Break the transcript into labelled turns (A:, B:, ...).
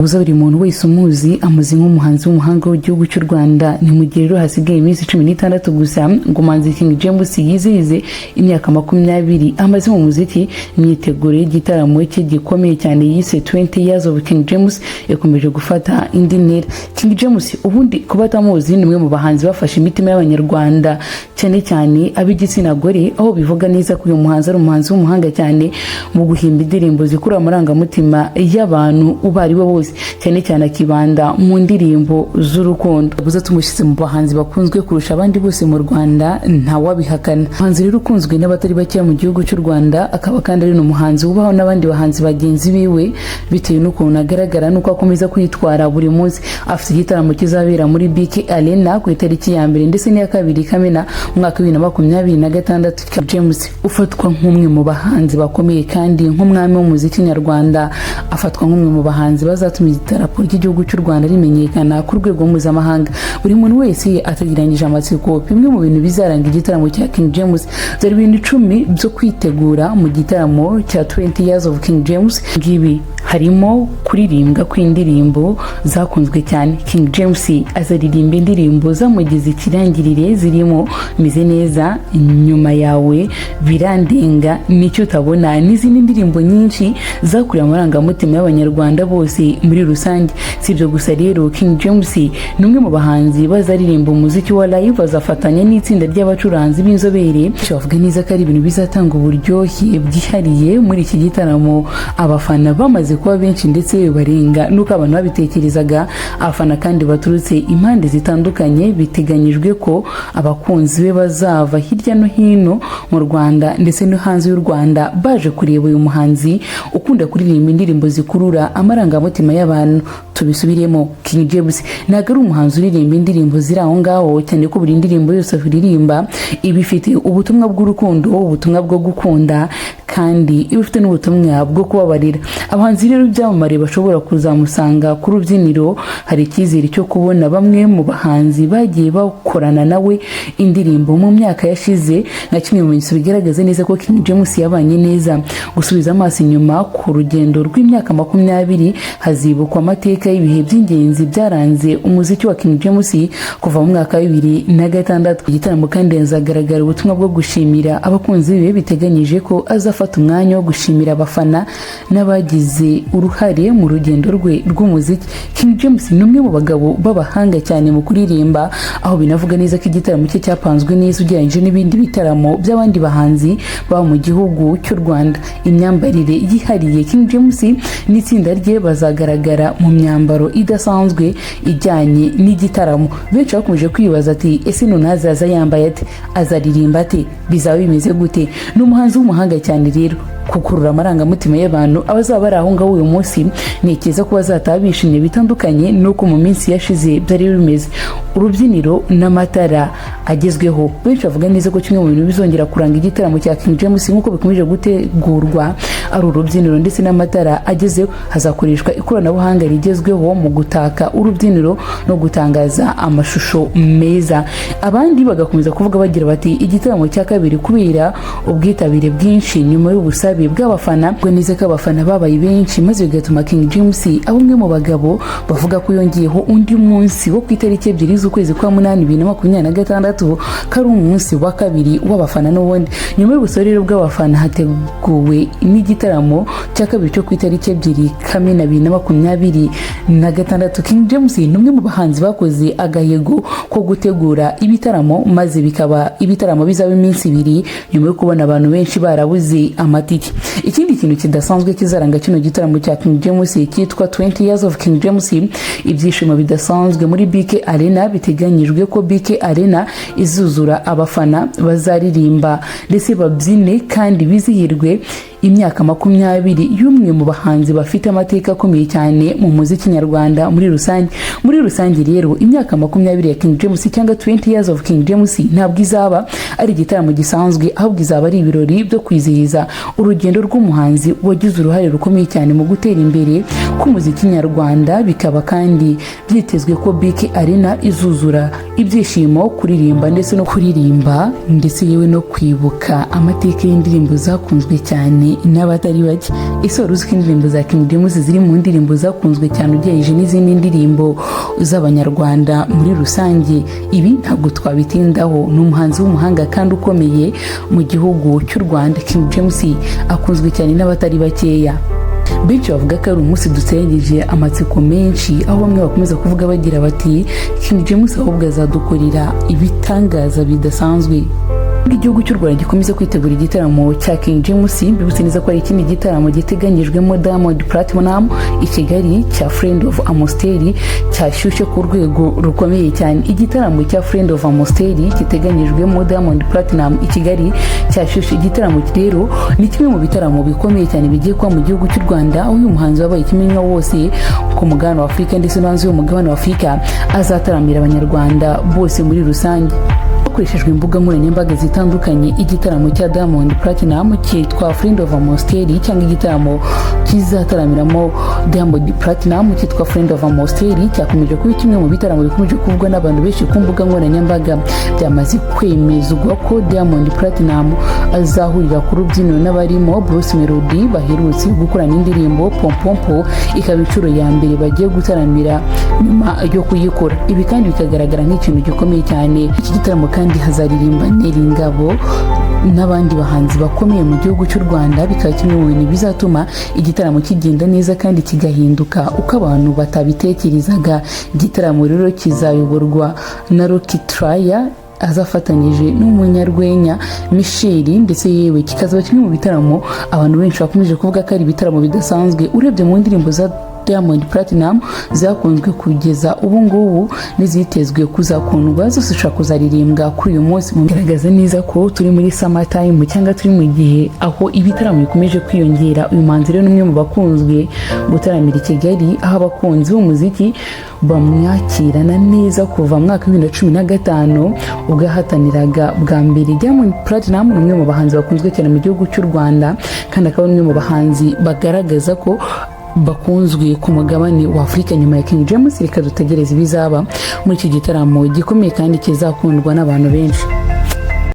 A: Buza buri muntu wese umuzi amuzi nk'umuhanzi w'umuhanga w'igihugu cy'u Rwanda. Ni mu gihe rero hasigaye iminsi 16 gusa ngo umuhanzi King James yizihize imyaka 20 amaze mu muziki, imyiteguro y'igitaramo cye gikomeye cyane yise 20 Years of King James yakomeje gufata indi ntera. King James ubundi kuba atamuzi, ni umwe mu bahanzi bafashe imitima y'Abanyarwanda, cyane cyane ab'igitsina gore, aho bivuga neza ko uyu muhanzi ari umuhanzi w'umuhanga cyane mu guhimba indirimbo zikurura amarangamutima y'abantu ubo ari bo bose, cyane cyane akibanda mu ndirimbo z'urukundo. Gusa tumushyize mu bahanzi bakunzwe kurusha abandi bose mu Rwanda, ntawabihakana. Umuhanzi rero ukunzwe n'abatari bakeya mu gihugu cy'u Rwanda, akaba kandi ari n'umuhanzi wubaho n'abandi bahanzi bagenzi biwe bitewe n'ukuntu agaragara n'uko akomeza kwitwara buri munsi. Afite igitaramo kizabera muri BK Arena ku itariki ya 1 ndetse n'iya 2 Kamena mu mwaka wa 2026. James ufatwa nk'umwe mu bahanzi bakomeye kandi nk'umwami w'umuziki nyarwanda, afatwa nk'umwe mu bahanzi bazatuma idarapo ry'igihugu cy'u Rwanda rimenyekana ku rwego mpuzamahanga. Buri muntu wese ategeranyije amatsiko bimwe mu bintu bizaranga igitaramo cya King James. Dore ibintu 10 byo kwitegura mu gitaramo cya 20 Years of King James. Ngibi harimo kuririmbwa kw'indirimbo zakunzwe cyane. King James azaririmba indirimbo zamugize ikirangirire zirimo Meze Neza, Nyuma Yawe, Birandenga, Nicyo Utabona n'izindi ndirimbo nyinshi zakuriye amarangamutima y'Abanyarwanda bose muri rusange. Si ibyo gusa rero, King James ni umwe mu bahanzi bazaririmba umuziki wa live, azafatanya n'itsinda ry'abacuranzi b'inzobere. Bavuga neza ko ari ibintu bizatanga uburyohe bwihariye muri iki gitaramo. Abafana bamaze kuba benshi ndetse barenga n'uko abantu babitekerezaga. Abafana kandi baturutse impande zitandukanye, biteganyijwe ko abakunzi be bazava hirya no hino mu Rwanda ndetse no hanze y'u Rwanda baje kureba uyu muhanzi ukunda kuririmba indirimbo zikurura amarangamutima y'abantu. Tubisubiremo, King James ntabwo ari umuhanzi uririmba indirimbo ziri aho ngaho, cyane ko buri ndirimbo yose aririmba iba ifite ubutumwa bw'urukundo, ubutumwa bwo gukunda, kandi iba ifite n'ubutumwa bwo kubabarira. Abahanzi rero ibyamamare bashobora kuzamusanga ku rubyiniro. Hari icyizere cyo kubona bamwe mu bahanzi bagiye bakorana nawe indirimbo mu myaka yashize, nka kimwe mu bimenyetso bigaragaza neza ko King James yabanye neza. Gusubiza amaso inyuma ku rugendo rw'imyaka 20, hazibukwa amateka y'ibihe by'ingenzi byaranze umuziki wa King James kuva mu mwaka wa 2006. Igitaramo kandi hazagaragara ubutumwa bwo gushimira abakunzi be. Biteganyije ko azafata umwanya wo gushimira abafana n'abagize uruhare mu rugendo rwe rw'umuziki. King James ni umwe mu bagabo b'abahanga cyane mu kuririmba, aho binavuga neza ko igitaramo cye cyapanzwe neza ugereranyije n'ibindi bitaramo by'abandi bahanzi baba mu gihugu cy'u Rwanda. Imyambarire yihariye: King James n'itsinda rye bazagaragara mu myambaro idasanzwe ijyanye n'igitaramo. Benshi bakomeje kwibaza ati: "Ese none azaza yambaye ate? Azaririmba ate? Bizaba bimeze gute?" Ni umuhanzi w'umuhanga cyane rero kukurura amarangamutima y'abantu. Abazaba bari aho ngaho uyu munsi, ntekereza ko bazataha bishimye bitandukanye n'uko mu minsi yashize byari bimeze. Urubyiniro n'amatara agezweho: benshi bavuga neza ko kimwe mu bintu bizongera kuranga igitaramo cya King James nk'uko bikomeje gutegurwa ari urubyiniro ndetse n'amatara agezeho. Hazakoreshwa ikoranabuhanga rigezweho mu gutaka urubyiniro no gutangaza amashusho meza. Abandi bagakomeza kuvuga bagira bati: "Igitaramo cya kabiri kubera ubwitabire bwinshi nyuma y'ubusabe bw'abafana." Ubwo neza ko abafana babaye benshi, maze bigatuma King James aba umwe mu bagabo bavuga ko yongeyeho undi munsi wo ku itariki 2 z'ukwezi kwa munani 2026, ko ari umunsi wa kabiri w'abafana n'ubundi. Nyuma y'ubusabe rero bw'abafana, hateguwe n'igitaramo cya kabiri cyo ku itariki 2 Kamena 2026. King James ni umwe mu bahanzi bakoze agahigo ko gutegura ibitaramo, maze bikaba ibitaramo bizaba iminsi 2 nyuma yo kubona abantu benshi barabuze amatike. Ikindi kintu kidasanzwe kizaranga kino gitaramo cya King James cyitwa 20 Years of King James, ibyishimo bidasanzwe muri BK Arena. Biteganyijwe ko BK Arena izuzura abafana bazaririmba ndetse babyine kandi bizihirwe imyaka 20 y'umwe mu bahanzi bafite amateka akomeye cyane mu muziki nyarwanda muri rusange. Muri rusange rero, imyaka 20 ya King James cyangwa 20 Years of King James ntabwo izaba ari igitaramo gisanzwe, ahubwo izaba ari ibirori byo kwizihiza urugendo rw'umuhanzi wagize uruhare rukomeye cyane mu gutera imbere k'umuziki nyarwanda. Bikaba kandi byitezwe ko BK Arena izuzura ibyishimo, kuririmba ndetse no kuririmba, ndetse yewe no kwibuka amateka y'indirimbo zakunzwe cyane. cyane n'abatari bake. Ese wari uzi ko indirimbo za King James ziri mu ndirimbo zakunzwe cyane ugereranyije n'izindi ndirimbo z'Abanyarwanda muri rusange? Ibi ntabwo twabitindaho, ni umuhanzi w'umuhanga kandi ukomeye mu gihugu cy'u Rwanda. King James akunzwe cyane n'abatari bakeya. Benshi bavuga ko ari umunsi dutegereje amatsiko menshi, aho bamwe bakomeza kuvuga bagira bati: "King James ahubwo azadukorera ibitangaza bidasanzwe." Igihugu cy'u Rwanda gikomeza kwitegura igitaramo cya King James. Mbibutse neza ko hari ikindi gitaramo giteganyijwemo Diamond Platnumz i Kigali cya Friend of Amstel, cyashyushye ku rwego rukomeye cyane. Igitaramo cya Friend of Amstel giteganyijwemo Diamond Platnumz i Kigali cyashyushye. Igitaramo rero ni kimwe mu bitaramo bikomeye cyane bigiye kuba mu gihugu cy'u Rwanda, aho uyu muhanzi wabaye ikimenywa wose ku mugabane wa Afurika ndetse no hanze y'umugabane wa Afurika azataramira Abanyarwanda bose muri rusange. Hakoreshejwe imbuga nkoranyambaga zitandukanye, igitaramo cya Diamond Platnumz cyitwa Friend of Amstel, cyangwa igitaramo kizataramiramo Diamond Platnumz cyitwa Friend of Amstel, cyakomeje kuba kimwe mu bitaramo bikomeje kuvugwa n'abantu benshi ku mbuga nkoranyambaga. Byamaze kwemezwa ko Diamond Platnumz azahurira ku rubyiniro n'abarimo Bruce Melody baherutse gukorana indirimbo Pompompo, ikaba inshuro ya mbere bagiye gutaramira nyuma yo kuyikora. Ibi kandi bikagaragara nk'ikintu gikomeye cyane. Iki gitaramo kandi hazaririmba Nel Ngabo n'abandi bahanzi bakomeye mu gihugu cy'u Rwanda, bikaba kimwe mu bintu bizatuma igitaramo kigenda neza kandi kigahinduka uko abantu batabitekerezaga. Igitaramo rero kizayoborwa na Rocky Traya azafatanyije n'umunyarwenya Michel, ndetse yewe kikazaba kimwe mu bitaramo abantu benshi bakomeje kuvuga ko ari ibitaramo bidasanzwe. Urebye mu ndirimbo za Diamond Platnumz zakunzwe kugeza ubu ngubu n'izitezwe kuzakundwa, zose zishobora kuzaririmbwa kuri uyu munsi. Bigaragaza neza ko turi muri summer time, cyangwa turi mu gihe aho ibitaramo bikomeje kwiyongera. Uyu muhanzi rero ni umwe mu bakunzwe gutaramira i Kigali, aho abakunzi b'umuziki bamwakirana neza kuva mu mwaka wa 2015 ubwo yahataniraga bwa mbere. Diamond Platnumz ni umwe mu bahanzi bakunzwe cyane mu gihugu cy'u Rwanda, kandi akaba ari umwe mu bahanzi bagaragaza ko bakunzwe ku mugabane wa Afurika nyuma ya King James. Reka dutegereze ibizaba muri iki gitaramo gikomeye kandi kizakundwa n'abantu benshi.